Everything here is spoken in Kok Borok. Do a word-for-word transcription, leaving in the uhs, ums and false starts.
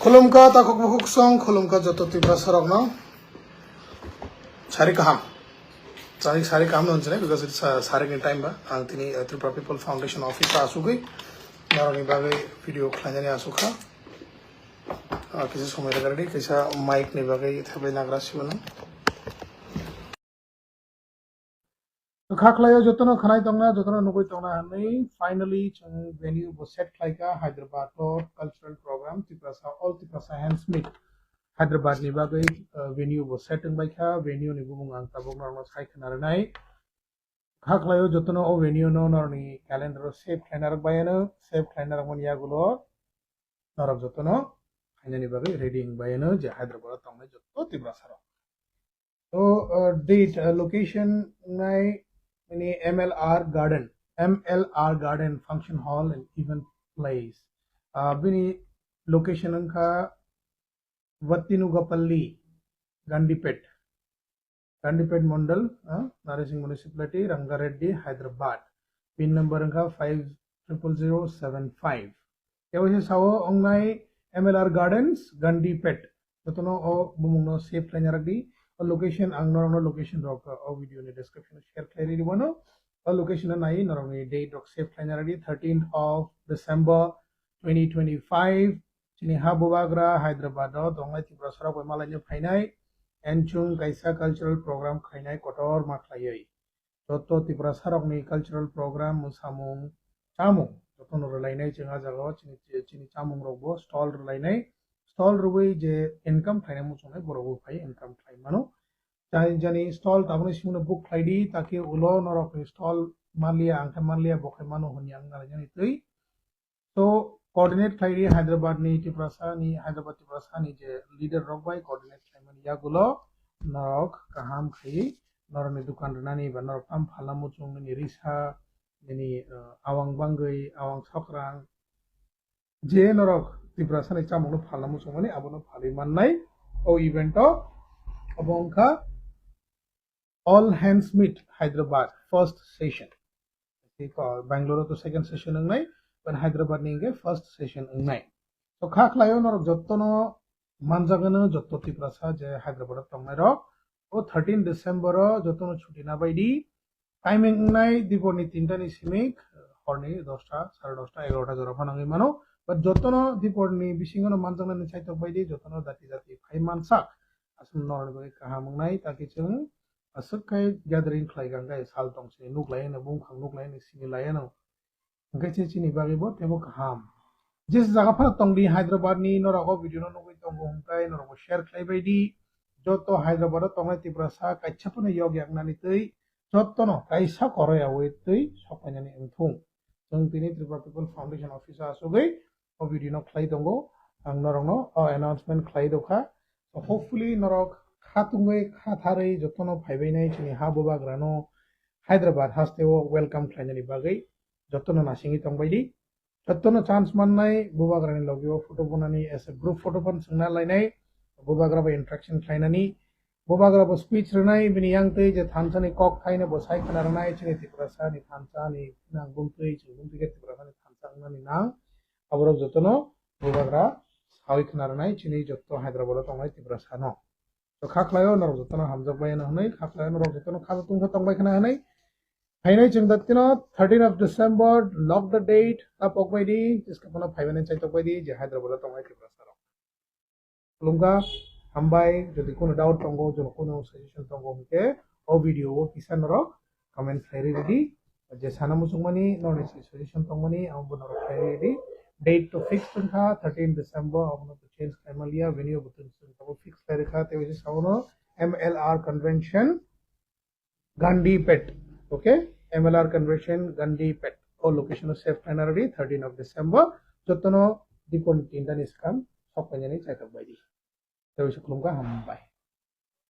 Khulumkha takhuk bukhuk song, khulumkha joto Tiprasa rokno. Sari kaham. Sari, sari kaham no hinjinai, because it's, uh, sari ni time ba. Ang tini, uh, Tripura People Foundation office o asugwi norokni bagwi video khlainani asukha. Uh, kisa somoi rwgwrwdi, kisa mic ni bagwi theblai nagra sibo nang. Kha khlaio jotono khwnai tongna, jotono nugwi tongna hwnwi finally chwng venue bo set khlaikha Hyderabad o cultural program, Tiprasa, All Tiprasa Hands Meet Hyderabad ni bagwi, uh, venue bo set wngbaikha. Venue ni bumung ang tabuk norokno sai khna rwnai. Kha khlaio jotono o venue no norokni calendar o save khlaina rwk bai ano, save khlaina rwkmani yagulo norok jotono khainani bagwi ready wngbai ano je Hyderabad o tongnai joto Tiprasa rok. So, uh, date, uh, location nai ini M L R Garden, M L R Garden Function Hall and Event Place. Uh, bini location wngkha Vattinugapalli, Gandipet, Gandipet Mondal, uh, Narsing Municipality, Rangareddy, Hyderabad. Pin number wngkha five triple zero seven five. Tei waisa sao wngnai M L R Gardens, Gandipet. Jotono o bumungno save khlaina rwgdi. O location ang norokno location rok o video ni description o share khlai rwdi bono. O location o nai norokni date rok save khlaina rwgdi, thirteenth of December twenty twenty-five. Chini ha Bubagra Hyderabad o tongnai Tiprasa rok bai malaino phainai. And chwng kaisa cultural program khainai kotor ma khlaiwi. Joto Tiprasa rokni cultural program, mwsamung, chamung jotono rwlainai chwng ah jagao chini, chini chamung rokbo stall rwlainai, stall rwui je income khlainai muchungnai borokbo phai income khlai mano. Jani jani stall tabukni simono book khlaidi, takhe ulo norokni stall manliya, ang khe manliya, bo khe mano hwnwi ang nalainani twi. So, coordinate khlaidi Hyderabad ni Tiprasa ni, Hyderabad Tiprasa ni je leader rok bai coordinate khlaimani yagulo norok kaham khai norokni dukan rwnani ba norok tam phalna muchung nini risa, nini, uh, awang bangwi, awang sokrang, je norok Tiprasa ni chamungno phalna muchungmani abono phalwi mannai o event o. Obo wngkha All Hands Meet Hyderabad first session. Tei ko-, Bangalore to second session wngnai, ban Hyderabad ni hwnkhe first session wngnai. So kha khlaio norok jotono manjagano joto Tiprasa je Hyderabad o tongnai rok. O thirteen December o jotono chuti na baidi. Timing wngnai diporni tinta ni simi horni dosta, sare dosta, egarota jora phanangwi mano. But jotono diporni bisingono manjaknani chaitok baidi jotono dati dati phai mansak. Aswk norokni bagwi kaham wngnai, takhe chwng aswk khe gathering khlai kha, hwnkhe sal tong sini nuk lai ano, bumkhang nuk lai ano, sini lai ano. Hwnkhe se chini bagwi bo teibo kaham. Jesa jaga phano tongdi Hyderabad ni, norok o video no nugwi tongo hwnkhe norok bo share khlai bai di. Joto Hyderabad o tongnai Tiprasa kaisa phano yok yaknani twi jotono kaisa koroyawi twi sok painani wngthung. Chwng tini Tripura People Foundation office o achugwi o video no khlai tongo. Ang norokno o announcement khlai dokha. So hopefully norok kha tungwi kha tharwi jotono phaibainai chini ha Bubagrano Hyderabad hasteo welcome khlainani bagwi jotono nasingwi tongbaidi. Jotono chance mannai Bubagrani logio photo bonani as a group photo phano chwngna lainai, Bubagra bai interaction khlainani. Bubagra bo speech rwnai, bini yang twi je thansa ni kok thaino bo sai khna rwnai, chini Tiprasa ni thansa ni nang bum twi, chwng bum twi khe Tiprasa ni thansa wngnani nang. Aborok jotono Bubagra sawi khna rwnai, chini joto Hyderabad o tongnai Tiprasa no. To kha khlaio norok jotono hamjak bai ano hwnwi, kha khlaio norok jotono kha tungkha tongbai khna hwnwi. Phainai chwng datino thirteen of December, lock the date, ta pok bai di, jiska phano phaimani chaitok bai di, je Hyderabad o tongnai Tiprasa rok. Khulumkha, hambai, jodi kuno doubt tongo, jodi kuno suggestion tongo hwnkhe, o video o kisa norok comment khlai rwdi. Je sana muchungmani norni suggestion tongmani, abo bo norok khlai rwdi. Date to fix wngkha thirteen December, abono to change khlai manliya, venue bo to fix khlai rwkha, tei waisa sabono M L R convention Gandipet, okay, M L R convention Gandipet. O location o save khlaina rwdi, thirteen of December, jotono dipor ni tinta ni swkang sok painani chaitok bai di. Tei waisa khulumkha, hambai.